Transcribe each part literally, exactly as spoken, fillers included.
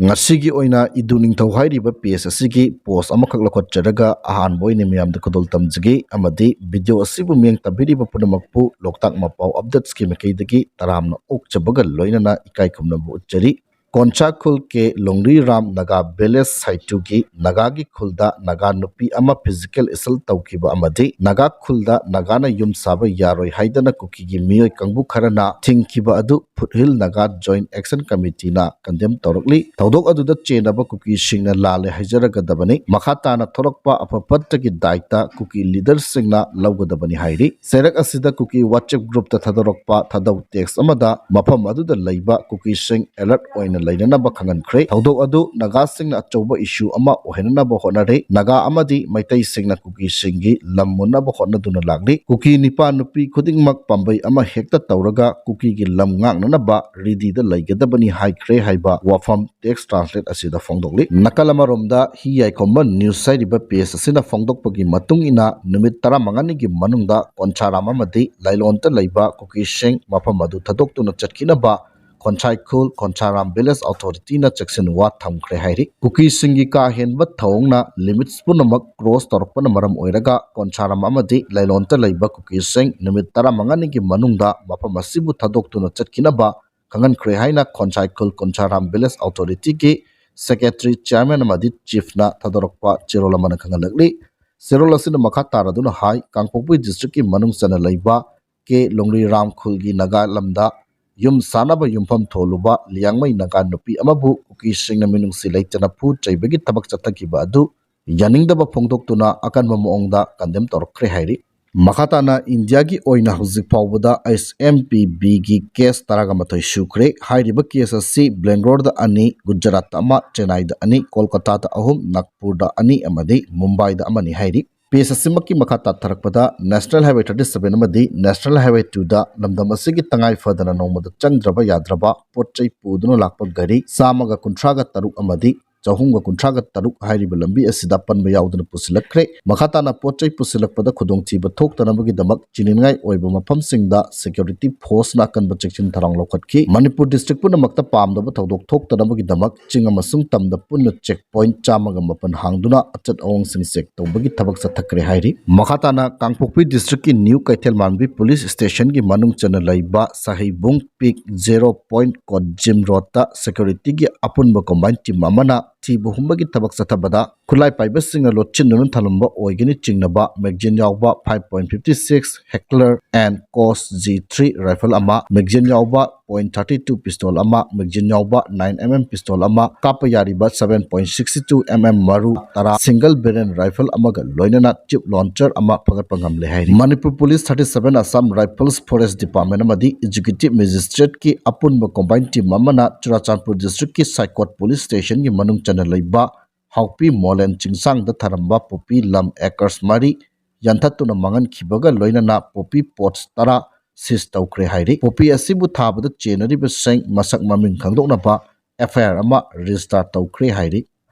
ꯉꯁꯤꯒꯤ ꯑꯣꯏꯅ ꯏꯗꯨ ꯅꯤꯡꯊꯧ ꯍꯥꯏꯔꯤꯕ ꯄꯦꯖ ꯑꯁꯤꯒꯤ ꯄꯣꯁ ꯑꯃꯈꯛ ꯂꯧꯈꯠꯆꯔꯒ ꯑꯍꯥꯟꯕ ꯑꯣꯏꯅ ꯃꯌꯥꯝꯗ ꯈꯨꯗꯣꯜ ꯇꯝꯖꯒꯦ, ꯑꯃꯗꯤ ꯚꯤꯗꯤꯑꯣ ꯑꯁꯤꯕꯨ ꯃꯤꯠꯌꯦꯡ ꯇꯝꯕꯤꯔꯤꯕ ꯄꯨꯝꯅꯃꯛꯄꯨ ꯂꯣꯛꯇꯥꯛ ꯃꯄꯥꯎ ꯑꯞꯗꯦꯠꯁꯀꯤ ꯃꯥꯏꯀꯩꯗꯒꯤ ꯇꯔꯥꯝꯅ ꯑꯣꯛꯆꯕꯒ ꯂꯣꯏꯅꯅ ꯏꯀꯥꯏ ꯈꯨꯝꯅꯕ ꯎꯠꯆꯔꯤ꯫ ꯀꯣꯟꯁꯥ ꯈꯨꯜ ꯀꯦ ꯂꯣꯡꯔꯤ ꯔꯥꯝ ꯅꯥꯒꯥ ꯚꯤꯂꯦꯖ ꯁꯥꯏꯇꯨꯒꯤ ꯅꯥꯒꯥꯒꯤ ꯈꯨꯜꯗ ꯅꯥꯒꯥ ꯅꯨꯄꯤ ꯑꯃ ꯐꯤꯖꯤꯀꯦꯜ ꯑꯦꯁꯜ ꯇꯧꯈꯤꯕ ꯑꯃꯗꯤ ꯅꯥꯒꯥ ꯈꯨꯜꯗ ꯅꯥꯒꯥꯅ ꯌꯨꯝ ꯁꯥꯕ ꯌꯥꯔꯣꯏ ꯍꯥꯏꯗꯅ ꯀꯨꯀꯤꯒꯤ ꯃꯤꯑꯣꯏ ꯀꯥꯡꯕꯨ ꯈꯔꯅ ꯊꯤꯡꯈꯤꯕ ꯑꯗꯨ ꯐꯨꯠꯍꯤꯜ ꯅꯥꯒꯥ ꯖꯣꯏꯟꯠ ꯑꯦꯛꯁꯟ ꯀꯃꯤꯇꯤꯅ ꯀꯟꯗꯦꯝ ꯇꯧꯔꯛꯂꯤ꯫ ꯊꯧꯗꯣꯛ ꯑꯗꯨꯗ ꯆꯦꯟꯅꯕ ꯀꯨꯀꯤꯁꯤꯡꯅ ꯂꯥꯜꯂꯦ ꯍꯥꯏꯖꯔꯒꯗꯕꯅꯤ꯫ ꯃꯈꯥ ꯇꯥꯅ ꯊꯣꯔꯛꯄ ꯑꯐ ꯐꯠꯇꯒꯤ ꯗꯥꯏꯇ ꯀꯨꯀꯤ ꯂꯤꯗꯔꯁꯤꯡꯅ ꯂꯧꯒꯗꯕꯅꯤ ꯍꯥꯏꯔꯤ꯫ ꯆꯩꯔꯛ ꯑꯁꯤꯗ ꯀꯨꯀꯤ WhatsApp ꯒ꯭ꯔꯨꯞꯇ ꯊꯥꯗꯣꯔꯛꯄ ꯊꯥꯗꯧ ꯇꯦꯛꯁ ꯑꯃꯗ ꯃꯐꯝ ꯑꯗꯨꯗ ꯂꯩꯕ ꯀꯨꯀꯤꯁꯤꯡ ꯑꯦꯂꯔꯠ ꯑꯣꯏꯅ ꯂꯩꯅꯅꯕ ꯈꯪꯍꯟꯈ꯭ꯔꯦ꯫ ꯊꯧꯗꯣꯛ ꯑꯗꯨ ꯅꯥꯒꯥꯁꯤꯡꯅ ꯑꯆꯧꯕ ꯏꯁꯨ ꯑꯃ ꯑꯣꯏꯍꯟꯅꯕ ꯍꯣꯠꯅꯔꯦ꯫ ꯅꯥꯒꯥ ꯑꯃꯗꯤ ꯃꯩꯇꯩꯁꯤꯡꯅ ꯀꯨꯀꯤꯁꯤꯡꯒꯤ ꯂꯝ ꯃꯨꯟꯅꯕ ꯍꯣꯠꯅꯗꯨꯅ ꯂꯥꯛꯂꯤ꯫ ꯀꯨꯀꯤ ꯅꯤꯄꯥ ꯅꯨꯄꯤ ꯈꯨꯗꯤꯡꯃꯛ ꯄꯥꯝꯕꯩ ꯑꯃ ꯍꯦꯛꯇ ꯇꯧꯔꯒ ꯀꯨꯀꯤꯒꯤ ꯂꯝ ꯉꯥꯛꯅꯅꯕ ꯔꯦꯗꯤꯗ ꯂꯩꯒꯗꯕꯅꯤ ꯍꯥꯏꯈ꯭ꯔꯦ ꯍꯥꯏꯕ ꯋꯥꯐꯝ ꯇꯦꯛꯁ ꯇ꯭ꯔꯥꯟꯁꯂꯦꯠ ꯑꯁꯤꯗ ꯐꯣꯡꯗꯣꯛꯂꯤ꯫ ꯅꯥꯀꯜ ꯑꯃꯔꯣꯝꯗ ꯍꯤ ꯌꯥꯏꯈꯣꯝꯕ ꯅ꯭ꯌꯨꯁ ꯍꯥꯏꯔꯤꯕ ꯄꯦꯖ ꯑꯁꯤꯅ ꯐꯣꯡꯗꯣꯛꯄꯒꯤ ꯃꯇꯨꯡ ꯏꯟꯅ ꯅꯨꯃꯤꯠ ꯇꯔꯥꯃꯉꯥꯅꯤꯒꯤ ꯃꯅꯨꯡꯗ ꯀꯣꯟꯁꯥꯔꯥꯝ ꯑꯃꯗꯤ ꯂꯥꯏꯂꯣꯟꯗ ꯂꯩꯕ ꯀꯨꯀꯤꯁꯤꯡ ꯃꯐꯝ ꯑꯗꯨ ꯊꯥꯗꯣꯛꯇꯨꯅ ꯆꯠꯈꯤꯅꯕ ꯈꯣꯟꯁꯥꯏꯈꯨꯜ ꯈꯣꯟꯁꯥꯔꯥꯝ ꯚꯤꯂꯦꯖ ꯑꯣꯊꯣꯔꯤꯇꯤꯅ ꯆꯦꯛꯁꯤꯟ ꯋꯥ ꯊꯝꯈ꯭ꯔꯦ ꯍꯥꯏꯔꯤ꯫ ꯀꯨꯀꯤꯁꯤꯡꯒꯤ ꯀꯥ ꯍꯦꯟꯕ ꯊꯧꯑꯣꯡꯅ ꯂꯤꯃꯤꯠꯁ ꯄꯨꯝꯅꯃꯛ ꯀ꯭ꯔꯣꯁ ꯇꯧꯔꯛꯄꯅ ꯃꯔꯝ ꯑꯣꯏꯔꯒ ꯀꯣꯟꯁꯥꯔꯥꯝ ꯑꯃꯗꯤ ꯂꯥꯏꯂꯣꯟꯗ ꯂꯩꯕ ꯀꯨꯀꯤꯁꯤꯡ ꯅꯨꯃꯤꯠ ꯇꯔꯥꯃꯉꯥꯅꯤꯒꯤ ꯃꯅꯨꯡꯗ ꯃꯐꯝ ꯑꯁꯤꯕꯨ ꯊꯥꯗꯣꯛꯇꯨꯅ ꯆꯠꯈꯤꯅꯕ ꯈꯪꯍꯟꯈ꯭ꯔꯦ ꯍꯥꯏꯅ ꯈꯣꯟꯁꯥꯏꯈꯨꯜ ꯈꯣꯟꯁꯥꯔꯥꯝ ꯚꯤꯂꯦꯖ ꯑꯣꯊꯣꯔꯤꯇꯤꯒꯤ ꯁꯦꯀ꯭ꯔꯦꯇꯔꯤ, ꯆꯤꯌꯥꯔꯃꯦꯟ ꯑꯃꯗꯤ ꯆꯤꯐꯅ ꯊꯥꯗꯣꯔꯛꯄ ꯆꯦꯔꯣꯜ ꯑꯃꯅ ꯈꯪꯍꯜꯂꯛꯂꯤ꯫ ꯆꯦꯔꯣꯜ ꯑꯁꯤꯅ ꯃꯈꯥ ꯇꯥꯔꯗꯨꯅ ꯍꯥꯏ, ꯀꯥꯡꯄꯣꯛꯄꯤ ꯗꯤꯁꯇ꯭ꯔꯤꯛꯀꯤ ꯃꯅꯨꯡ ꯆꯟꯅ ꯂꯩꯕ ꯀꯦ ꯂꯣꯡꯔꯤꯔꯥꯝ ꯈꯨꯜꯒꯤ ꯅꯥꯒꯥ ꯂꯝꯗ ꯌꯨꯝ ꯁꯥꯅꯕ ꯌꯨꯝꯐꯝ ꯊꯣꯜꯂꯨꯕ ꯂꯤꯌꯥꯡꯃꯩ ꯅꯥꯒꯥ ꯅꯨꯄꯤ ꯑꯃꯕꯨ ꯀꯨꯀꯤꯁꯤꯡꯅ ꯃꯤꯅꯨꯡꯁꯤ ꯂꯩꯇꯅ ꯐꯨ ꯆꯩꯕꯒꯤ ꯊꯕꯛ ꯆꯠꯊꯈꯤꯕ ꯑꯗꯨ ꯌꯥꯅꯤꯡꯗꯕ ꯐꯣꯡꯗꯣꯛꯇꯨꯅ ꯑꯀꯟꯕ ꯃꯑꯣꯡꯗ ꯀꯟꯗꯦꯝ ꯇꯧꯔꯛꯈ꯭ꯔꯦ ꯍꯥꯏꯔꯤ꯫ ꯃꯈꯥ ꯇꯥꯅ ꯏꯟꯗꯤꯌꯥꯒꯤ ꯑꯣꯏꯅ ꯍꯧꯖꯤꯛ ꯐꯥꯎꯕꯗ ꯑꯩꯆ ꯑꯦꯝ ꯄꯤ ꯕꯤꯒꯤ ꯀꯦꯁ ꯇꯔꯥꯒ ꯃꯥꯊꯣꯏ ꯁꯨꯈ꯭ꯔꯦ꯫ ꯍꯥꯏꯔꯤꯕ ꯀꯦꯁ ꯑꯁꯤ ꯕꯦꯡꯒ꯭ꯂꯣꯔꯗ ꯑꯅꯤ, ꯒꯨꯖꯔꯥꯠꯇ ꯑꯃ, ꯆꯦꯟꯅꯥꯏꯗ ꯑꯅꯤ, ꯀꯣꯜꯀꯇꯥꯗ ꯑꯍꯨꯝ, ꯅꯥꯒꯄꯨꯔꯗ ꯑꯅꯤ ꯑꯃꯗꯤ ꯃꯨꯝꯕꯥꯏꯗ ꯑꯃꯅꯤ ꯍꯥꯏꯔꯤ꯫ ꯄꯦꯖ ꯑꯁꯤꯃꯛꯀꯤ ꯃꯈꯥ ꯇꯥꯊꯔꯛꯄꯗ ꯅꯦꯁꯅꯦꯜ ꯍꯥꯏꯋꯦ ꯊꯥꯔꯇꯤ ꯁꯚꯦꯟ ꯑꯃꯗꯤ ꯅꯦꯁꯅꯦꯜ ꯍꯥꯏꯋꯦ ꯇꯨꯗ ꯂꯝꯗꯝ ꯑꯁꯤꯒꯤ ꯇꯉꯥꯏ ꯐꯗꯅ ꯅꯣꯡꯃꯗ ꯆꯪꯗ꯭ꯔꯕ ꯌꯥꯗ꯭ꯔꯕ ꯄꯣꯠ ꯆꯩ ꯄꯨꯗꯨꯅ ꯂꯥꯛꯄ ꯒꯥꯔꯤ ꯆꯥꯝꯃꯒ ꯀꯨꯟꯊ꯭ꯔꯥꯒ ꯇꯔꯨꯛ ꯑꯃꯗꯤ ꯆꯍꯨꯝꯒ ꯀꯨꯟꯊ꯭ꯔꯥꯒ ꯇꯔꯨꯛ ꯍꯥꯏꯔꯤꯕ ꯂꯝꯕꯤ ꯑꯁꯤꯗ ꯑꯄꯟꯕ ꯌꯥꯎꯗꯅ ꯄꯨꯁꯤꯜꯂꯛꯈ꯭ꯔꯦ꯫ ꯃꯈꯥ ꯇꯥꯅ ꯄꯣꯠ ꯆꯩ ꯄꯨꯁꯤꯜꯂꯛꯄꯗ ꯈꯨꯗꯣꯡꯊꯤꯕ ꯊꯣꯛꯇꯅꯕꯒꯤꯗꯃꯛ ꯆꯤꯅꯤꯡꯉꯥꯏ ꯑꯣꯏꯕ ꯃꯐꯝꯁꯤꯡꯗ security forceꯅ ꯑꯀꯟꯕ ꯆꯦꯛꯁꯤꯟ ꯊꯧꯔꯥꯡ ꯂꯧꯈꯠꯈꯤ꯫ ꯃꯅꯤꯄꯨꯔ district ꯄꯨꯝꯅꯃꯛꯇ ꯄꯥꯝꯗꯕ ꯊꯧꯗꯣꯛ ꯊꯣꯛꯇꯅꯕꯒꯤꯗꯃꯛ ꯆꯤꯡ ꯑꯃꯁꯨꯡ ꯇꯝꯗ ꯄꯨꯟꯅ check point ꯆꯥꯝꯃꯒ ꯃꯥꯄꯟ ꯍꯥꯡꯗꯨꯅ ꯑꯆꯠ ꯑꯋꯣꯡꯁꯤꯡ check ꯇꯧꯕꯒꯤ ꯊꯕꯛ ꯆꯠꯊꯈ꯭ꯔꯦ ꯍꯥꯏꯔꯤ꯫ ꯃꯈꯥ ꯇꯥꯅ ꯀꯥꯡꯄꯣꯛꯄꯤ districtꯀꯤ ꯅ꯭ꯌꯨ ꯀꯩꯊꯦꯜ ꯃꯥꯟꯕꯤ police stationꯒꯤ ꯃꯅꯨꯡ ꯆꯟꯅ ꯂꯩꯕ ꯁꯍꯩꯕꯨꯡ ꯄꯤꯛ zero point ꯀꯣꯠꯖꯤꯝ roadꯇ securityꯒꯤ ꯑꯄꯨꯟꯕ combined team ꯑꯃꯅ ꯊꯤꯕ ꯍꯨꯝꯕꯒꯤ ꯊꯕꯛ ꯆꯠꯊꯕꯗ ꯈꯨꯠꯂꯥꯏ ꯄꯥꯏꯕꯁꯤꯡꯅ ꯂꯣꯠꯁꯤꯟꯗꯨꯅ ꯊꯝꯂꯝꯕ ꯑꯣꯏꯒꯅꯤ ꯆꯤꯡꯅꯕ magazine ꯌꯥꯎꯕ five point fifty six Heckler and Koch G three rifle ꯑꯃ, magazine ꯌꯥꯎꯕ point thirty two pistol ꯑꯃ, magazine ꯌꯥꯎꯕ nine M M pistol ꯑꯃ, ꯀꯥꯞꯄ ꯌꯥꯔꯤꯕ seven point six two M M ꯃꯔꯨ ꯇꯔꯥ, single barrel rifle ꯑꯃꯒ ꯂꯣꯏꯅꯅ tube launcher ꯑꯃ ꯐꯒꯠꯄ ꯉꯝꯂꯦ ꯍꯥꯏꯔꯤ꯫ Manipur police thirty seven, Assam Rifles, Forest Department ꯑꯃꯗꯤ executive magistrateꯀꯤ ꯑꯄꯨꯟꯕ combined team ꯑꯃꯅ ꯆꯨꯔꯥꯆꯥꯟꯄꯨꯔ districtꯀꯤ ꯁꯥꯏꯀꯣꯠ police stationꯒꯤ ꯃꯅꯨꯡ ꯆꯟꯅ ꯂꯩꯕ ꯍꯥꯎꯄꯤ ꯃꯣꯂꯦꯟ ꯆꯤꯡꯁꯥꯡꯗ ꯊꯥꯔꯝꯕ poppy ꯂꯝ acres ꯃꯔꯤ ꯌꯥꯟꯊꯠꯇꯨꯅ ꯃꯥꯡꯍꯟꯈꯤꯕꯒ ꯂꯣꯏꯅꯅ poppy pots ꯇꯔꯥ seize ꯇꯧꯈ꯭ꯔꯦ ꯍꯥꯏꯔꯤ꯫ Poppy ꯑꯁꯤꯕꯨ ꯊꯥꯕꯗ ꯆꯦꯟꯅꯔꯤꯕꯁꯤꯡ ꯃꯁꯛ ꯃꯃꯤꯡ ꯈꯪꯗꯣꯛꯅꯕ F I R ꯑꯃ register ꯇꯧꯈ꯭ꯔꯦ ꯍꯥꯏꯔꯤ꯫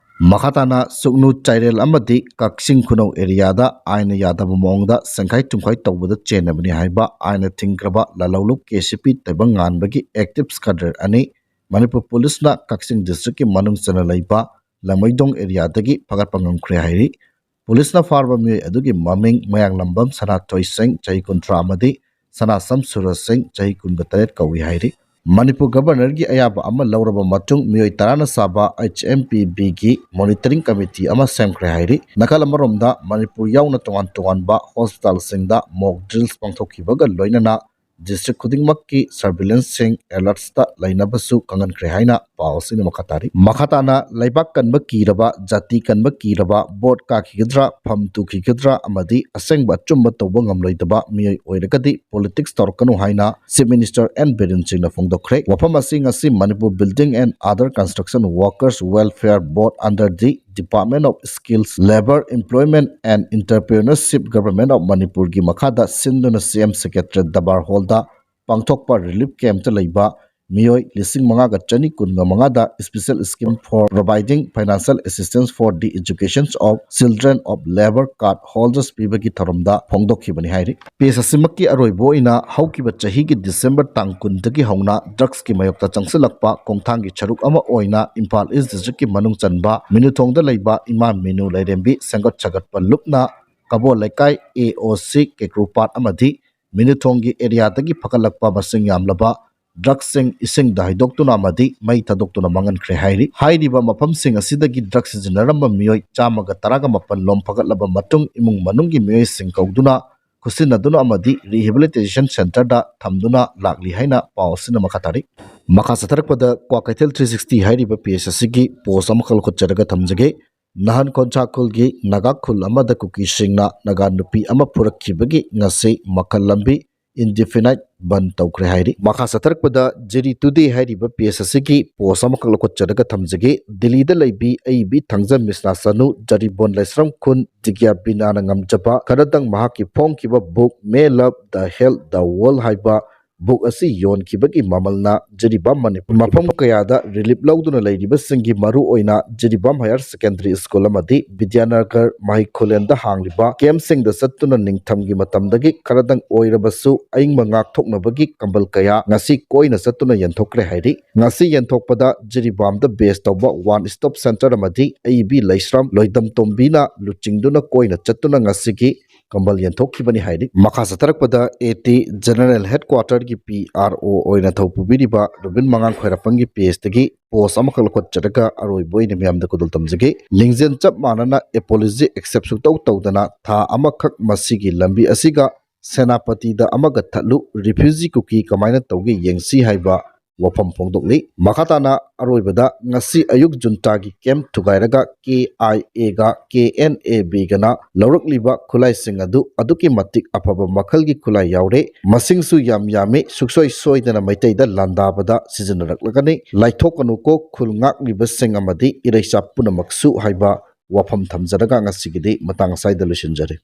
ꯃꯈꯥ ꯇꯥꯅ ꯁꯨꯛꯅꯨ ꯆꯥꯏꯔꯦꯜ ꯑꯃꯗꯤ ꯀꯛꯆꯤꯡ ꯈꯨꯅꯧ areaꯗ ꯑꯥꯏꯟꯅ ꯌꯥꯗꯕ ꯃꯑꯣꯡꯗ ꯁꯦꯡꯈꯥꯏ ꯇꯨꯝꯈꯥꯏ ꯇꯧꯕꯗ ꯆꯦꯟꯅꯕꯅꯤ ꯍꯥꯏꯕ ꯑꯥꯏꯟꯅ ꯊꯤꯡꯈ꯭ꯔꯕ ꯂꯥꯂꯧꯂꯨꯞ K C P ꯇꯥꯏꯕꯪꯉꯥꯟꯕꯒꯤ active cadre ꯑꯅꯤ ꯃꯅꯤꯄꯨꯔ policeꯅ ꯀꯛꯆꯤꯡ districtꯀꯤ ꯃꯅꯨꯡ ꯆꯟꯅ ꯂꯩꯕ ꯂꯥꯃꯩꯗꯣꯡ areaꯗꯒꯤ ꯐꯥꯒꯠꯄ ꯉꯝꯈ꯭ꯔꯦ ꯍꯥꯏꯔꯤ꯫ Policeꯅ ꯐꯥꯔꯕ ꯃꯤꯑꯣꯏ ꯑꯗꯨꯒꯤ ꯃꯃꯤꯡ ꯃꯌꯥꯡꯂꯝꯕꯝ ꯁꯅꯥꯊꯣꯏ ꯁꯤꯡ, ꯆꯍꯤ ꯀꯨꯟꯊ꯭ꯔꯥ, ꯑꯃꯗꯤ ꯁꯅꯥꯁꯝ ꯁꯨꯔꯖ ꯁꯤꯡ, ꯆꯍꯤ ꯀꯨꯟꯒ ꯇꯔꯦꯠ ꯀꯧꯏ ꯍꯥꯏꯔꯤ꯫ ꯃꯅꯤꯄꯨꯔ Governorꯒꯤ ꯑꯌꯥꯕ ꯑꯃ ꯂꯧꯔꯕ ꯃꯇꯨꯡ ꯃꯤꯑꯣꯏ ꯇꯔꯥꯅ ꯁꯥꯕ H M P Bꯒꯤ monitoring committee ꯑꯃ ꯁꯦꯝꯈ꯭ꯔꯦ ꯍꯥꯏꯔꯤ꯫ ꯅꯥꯀꯜ ꯑꯃꯔꯣꯝꯗ ꯃꯅꯤꯄꯨꯔ ꯌꯥꯎꯅ ꯇꯣꯉꯥꯟ ꯇꯣꯉꯥꯟꯕ hospitalꯁꯤꯡꯗ mock drills ꯄꯥꯡꯊꯣꯛꯈꯤꯕꯒ ꯂꯣꯏꯅꯅ district ꯈꯨꯗꯤꯡꯃꯛꯀꯤ surveillanceꯁꯤꯡ alertsꯇ ꯂꯩꯅꯕꯁꯨ ꯈꯪꯍꯟꯈ꯭ꯔꯦ ꯍꯥꯏꯅ ꯄꯥꯎ ꯑꯁꯤꯅ ꯃꯈꯥ ꯇꯥꯔꯤ꯫ ꯃꯈꯥ ꯇꯥꯅ ꯂꯩꯕꯥꯛ ꯀꯟꯕ ꯀꯤꯔꯕ, ꯖꯥꯇꯤ ꯀꯟꯕ ꯀꯤꯔꯕ, vote ꯀꯥꯈꯤꯒꯗ꯭ꯔꯥ, ꯐꯝ ꯇꯨꯈꯤꯒꯗ꯭ꯔꯥ ꯑꯃꯗꯤ ꯑꯁꯦꯡꯕ ꯑꯆꯨꯝꯕ ꯇꯧꯕ ꯉꯝꯂꯣꯏꯗꯕ ꯃꯤꯑꯣꯏ ꯑꯣꯏꯔꯒꯗꯤ politics ꯇꯧꯔꯛꯀꯅꯨ ꯍꯥꯏꯅ Chief Minister N Biren Singhꯅ ꯐꯣꯡꯗꯣꯛꯈ꯭ꯔꯦ꯫ ꯋꯥꯐꯝ ꯑꯁꯤ ꯉꯁꯤ Manipur Building and Other Construction Workers Welfare Board under the Department of Skills, Labour, Employment and Entrepreneurship, Government of Manipurꯒꯤ ꯃꯈꯥꯗ ꯁꯤꯟꯗꯨꯅ C M Secretariat ꯗꯔꯕꯥꯔ hallꯗ ꯄꯥꯡꯊꯣꯛꯄ relief campꯇ ꯂꯩꯕ ꯃꯤꯑꯣꯏ ꯂꯤꯁꯤꯡ ꯃꯉꯥꯒ ꯆꯅꯤ ꯀꯨꯟꯒ ꯃꯉꯥꯗ Special Scheme for Providing Financial Assistance for the Education of Children of Labour Card Holders ꯄꯤꯕꯒꯤ ꯊꯧꯔꯝꯗ ꯐꯣꯡꯗꯣꯛꯈꯤꯕꯅꯤ ꯍꯥꯏꯔꯤ꯫ ꯄꯦꯖ ꯑꯁꯤꯃꯛꯀꯤ ꯑꯔꯣꯏꯕ ꯑꯣꯏꯅ ꯍꯧꯈꯤꯕ ꯆꯍꯤꯒꯤ ꯗꯤꯁꯦꯝꯕꯔ ꯇꯥꯡ ꯀꯨꯟꯗꯒꯤ ꯍꯧꯅ ꯗ꯭ꯔꯒꯁꯀꯤ ꯃꯥꯌꯣꯛꯇ ꯆꯪꯁꯤꯜꯂꯛꯄ ꯈꯣꯡꯊꯥꯡꯒꯤ ꯁꯔꯨꯛ ꯑꯃ ꯑꯣꯏꯅ ꯏꯝꯐꯥꯜ ꯏꯁ ꯗꯤꯁꯇ꯭ꯔꯤꯛꯀꯤ ꯃꯅꯨꯡ ꯆꯟꯕ ꯃꯤꯅꯨꯊꯣꯡꯗ ꯂꯩꯕ ꯏꯃꯥ ꯃꯤꯅꯨ ꯂꯥꯏꯔꯦꯝꯕꯤ ꯁꯦꯝꯒꯠ ꯁꯥꯒꯠꯄ ꯂꯨꯞꯅ ꯀꯕꯣ ꯂꯩꯀꯥꯏ ꯑꯦ ꯑꯣ ꯁꯤ ꯀꯦꯀ꯭ꯔꯨꯄꯥꯠ ꯑꯃꯗꯤ ꯃꯤꯅꯨꯊꯣꯡꯒꯤ ꯑꯦꯔꯤꯌꯥꯗꯒꯤ ꯐꯒꯠꯂꯛꯄ ꯃꯁꯤꯡ ꯌꯥꯝꯂꯕ ꯗ꯭ꯔꯒꯁꯤꯡ ꯏꯁꯤꯡꯗ ꯍꯩꯗꯣꯛꯇꯨꯅ ꯑꯃꯗꯤ ꯃꯩ ꯊꯥꯗꯣꯛꯇꯨꯅ ꯃꯥꯡꯍꯟꯈ꯭ꯔꯦ ꯍꯥꯏꯔꯤ꯫ ꯍꯥꯏꯔꯤꯕ ꯃꯐꯝꯁꯤꯡ ꯑꯁꯤꯗꯒꯤ ꯗ꯭ꯔꯒ ꯁꯤꯖꯤꯟꯅꯔꯝꯕ ꯃꯤꯑꯣꯏ ꯆꯥꯝꯃꯒ ꯇꯔꯥꯒ ꯃꯥꯄꯟ ꯂꯣꯝ ꯐꯒꯠꯂꯕ ꯃꯇꯨꯡ ꯏꯃꯨꯡ ꯃꯅꯨꯡꯒꯤ ꯃꯤꯑꯣꯏꯁꯤꯡ ꯀꯧꯗꯨꯅ ꯈꯨꯠꯁꯤꯟꯅꯗꯨꯅ ꯑꯃꯗꯤ ꯔꯤꯍꯦꯕꯤꯂꯤꯇꯦꯁꯟ ꯁꯦꯟꯇꯔꯗ ꯊꯝꯗꯨꯅ ꯂꯥꯛꯂꯤ ꯍꯥꯏꯅ ꯄꯥꯎ ꯑꯁꯤꯅ ꯃꯈꯥ ꯇꯥꯔꯤ꯫ ꯃꯈꯥ ꯆꯠꯊꯔꯛꯄꯗ ꯀ꯭ꯋꯥꯀꯩꯊꯦꯜ ꯊ꯭ꯔꯤ ꯁꯤꯛꯁꯇꯤ ꯍꯥꯏꯔꯤꯕ ꯄꯦꯖ ꯑꯁꯤꯒꯤ ꯄꯣꯁ ꯑꯃꯈꯛ ꯂꯧꯈꯠꯆꯔꯒ ꯊꯝꯖꯒꯦ꯫ ꯅꯍꯥꯟ ꯈꯣꯟꯁꯥꯈꯣꯜꯒꯤ ꯅꯥꯒꯥ ꯈꯨꯜ ꯑꯃꯗ ꯀꯨꯀꯤꯁꯤꯡꯅ ꯅꯥꯒꯥ ꯅꯨꯄꯤ ꯑꯃ ꯐꯨꯔꯛꯈꯤꯕꯒꯤ ꯉꯁꯤ ꯃꯈꯜ ꯂꯝꯕꯤ ꯏꯟꯗꯤꯐꯤꯅꯥꯏꯠ ꯕꯟ ꯇꯧꯈ꯭ꯔꯦ ꯍꯥꯏꯔꯤ꯫ ꯃꯈꯥ ꯆꯠꯊꯔꯛꯄꯗ ꯖꯤꯔꯤ ꯇꯨꯗꯦ ꯍꯥꯏꯔꯤꯕ ꯄꯦꯖ ꯑꯁꯤꯒꯤ ꯄꯣꯁ ꯑꯃꯈꯛ ꯂꯧꯈꯠꯆꯔꯒ ꯊꯝꯖꯒꯦ꯫ ꯗꯤꯜꯂꯤꯗ ꯂꯩꯕꯤ ꯑꯏꯕꯤ ꯊꯥꯡꯖꯝ ꯃꯤꯁꯅꯥ ꯆꯅꯨ ꯖꯔꯤꯕꯣꯟ ꯂꯥꯏꯁ꯭ꯔꯝ ꯈꯨꯟ ꯖꯤꯒ꯭ꯌꯥ ꯕꯤꯅꯥꯅ ꯉꯝꯖꯕ ꯈꯔꯗꯪ ꯃꯍꯥꯛꯀꯤ ꯐꯣꯡꯈꯤꯕ ꯕꯨꯛ ꯃꯦ ꯂꯚ ꯗ ꯍꯦꯜ ꯗ ꯋꯥꯔꯜ ꯍꯥꯏꯕ ꯕꯨꯛ ꯑꯁꯤ ꯌꯣꯟꯈꯤꯕꯒꯤ ꯃꯃꯜꯅ ꯖꯤꯔꯤꯕꯥꯝ ꯃꯅꯤꯄꯨꯔ ꯃꯐꯝ ꯀꯌꯥꯗ ꯔꯤꯂꯤꯞ ꯂꯧꯗꯨꯅ ꯂꯩꯔꯤꯕꯁꯤꯡꯒꯤ ꯃꯔꯨ ꯑꯣꯏꯅ ꯖꯤꯔꯤꯕꯥꯝ ꯍꯥꯌꯔ ꯁꯦꯀꯦꯟꯗꯔꯤ ꯁ꯭ꯀꯨꯜ ꯑꯃꯗꯤ ꯕꯤꯗ꯭ꯌꯥꯅꯒꯔ ꯃꯍꯩ ꯈꯨꯂꯦꯟꯗ ꯍꯥꯡꯂꯤꯕ ꯀꯦꯝꯞꯁꯤꯡꯗ ꯆꯠꯇꯨꯅ ꯅꯤꯡꯊꯝꯒꯤ ꯃꯇꯝꯗꯒꯤ ꯈꯔꯗꯪ ꯑꯣꯏꯔꯕꯁꯨ ꯑꯏꯪꯕ ꯉꯥꯛꯊꯣꯛꯅꯕꯒꯤ ꯀꯝꯕꯜ ꯀꯌꯥ ꯉꯁꯤ ꯀꯣꯏꯅ ꯆꯠꯇꯨꯅ ꯌꯦꯟꯊꯣꯛꯈ꯭ꯔꯦ ꯍꯥꯏꯔꯤ꯫ ꯉꯁꯤ ꯌꯦꯟꯊꯣꯛꯄꯗ ꯖꯤꯔꯤꯕꯥꯝꯗ ꯕꯦꯁ ꯇꯧꯕ ꯋꯥꯟ ꯁ꯭ꯇꯣꯞ ꯁꯦꯟꯇꯔ ꯑꯃꯗꯤ ꯑꯏꯕꯤ ꯂꯩꯁ꯭ꯔꯝ ꯂꯣꯏꯗꯝ ꯇꯣꯝꯕꯤꯅ ꯂꯨꯆꯤꯡꯗꯨꯅ ꯀꯣꯏꯅ ꯆꯠꯇꯨꯅ ꯉꯁꯤꯒꯤ ꯀꯝꯕꯜ ꯌꯦꯟꯊꯣꯛꯈꯤꯕꯅꯤ ꯍꯥꯏꯔꯤ꯫ ꯃꯈꯥ ꯆꯠꯊꯔꯛꯄꯗ ꯑꯦ ꯇꯤ ꯖꯦꯅꯔꯦꯜ ꯍꯦꯗꯀ꯭ꯋꯥꯇꯔꯒꯤ ꯄꯤ ꯑꯥꯔ ꯑꯣ ꯑꯣꯏꯅ ꯊꯧ ꯄꯨꯕꯤꯔꯤꯕ ꯔꯣꯕꯤꯟ ꯃꯉꯥꯡ ꯈ꯭ꯋꯥꯏꯔꯥꯛꯄꯝꯒꯤ ꯄꯦꯖꯇꯒꯤ ꯄꯣꯁ ꯑꯃꯈꯛ ꯂꯧꯈꯠꯆꯔꯒ ꯑꯔꯣꯏꯕ ꯑꯣꯏꯅ ꯃꯤꯌꯥꯝꯗ ꯈꯨꯗꯣꯜ ꯇꯝꯖꯒꯦ꯫ ꯂꯤꯡꯖꯦꯜ ꯆꯞ ꯃꯥꯟꯅꯅ ꯑꯦꯄꯣꯂꯣꯖꯤ ꯑꯦꯛꯁꯦꯞ ꯁꯨꯛꯇꯧ ꯇꯧꯗꯅ ꯊꯥ ꯑꯃꯈꯛ ꯃꯁꯤꯒꯤ ꯂꯝꯕꯤ ꯑꯁꯤꯒ ꯁꯦꯅꯥꯄꯇꯤꯗ ꯑꯃꯒ ꯊꯠꯂꯨ, ꯔꯤꯐ꯭ꯌꯨꯖꯤ ꯀꯨꯀꯤ ꯀꯃꯥꯏꯅ ꯇꯧꯒꯦ ꯌꯦꯡꯁꯤ ꯍꯥꯏꯕ ꯋꯥꯐꯝ ꯐꯣꯡꯗꯣꯛꯂꯤ꯫ ꯃꯈꯥ ꯇꯥꯅ ꯑꯔꯣꯏꯕꯗ ꯉꯁꯤ ꯑꯌꯨꯛ ꯖꯨꯟꯇꯥꯒꯤ camp ꯊꯨꯒꯥꯏꯔꯒ K I ꯑꯦꯒ K N A ꯕꯤꯒꯅ ꯂꯧꯔꯛꯂꯤꯕ ꯈꯨꯠꯂꯥꯏꯁꯤꯡ ꯑꯗꯨ ꯑꯗꯨꯛꯀꯤ ꯃꯇꯤꯛ ꯑꯐꯕ ꯃꯈꯜꯒꯤ ꯈꯨꯠꯂꯥꯏ ꯌꯥꯎꯔꯦ꯫ ꯃꯁꯤꯡꯁꯨ ꯌꯥꯝ ꯌꯥꯝꯃꯤ꯫ ꯁꯨꯡꯁꯣꯏ ꯁꯣꯏꯗꯅ ꯃꯩꯇꯩꯗ ꯂꯥꯟꯗꯥꯕꯗ ꯁꯤꯖꯤꯟꯅꯔꯛꯂꯒꯅꯤ꯫ ꯂꯥꯏꯊꯣꯛꯀꯅꯨꯀꯣ ꯈꯨꯜ ꯉꯥꯛꯂꯤꯕꯁꯤꯡ ꯑꯃꯗꯤ ꯏꯔꯩꯆꯥ ꯄꯨꯝꯅꯃꯛꯁꯨ ꯍꯥꯏꯕ ꯋꯥꯐꯝ ꯊꯝꯖꯔꯒ ꯉꯁꯤꯒꯤꯗꯤ ꯃꯇꯥꯡ ꯑꯁ꯭ꯋꯥꯏꯗ ꯂꯣꯏꯁꯤꯟꯖꯔꯦ꯫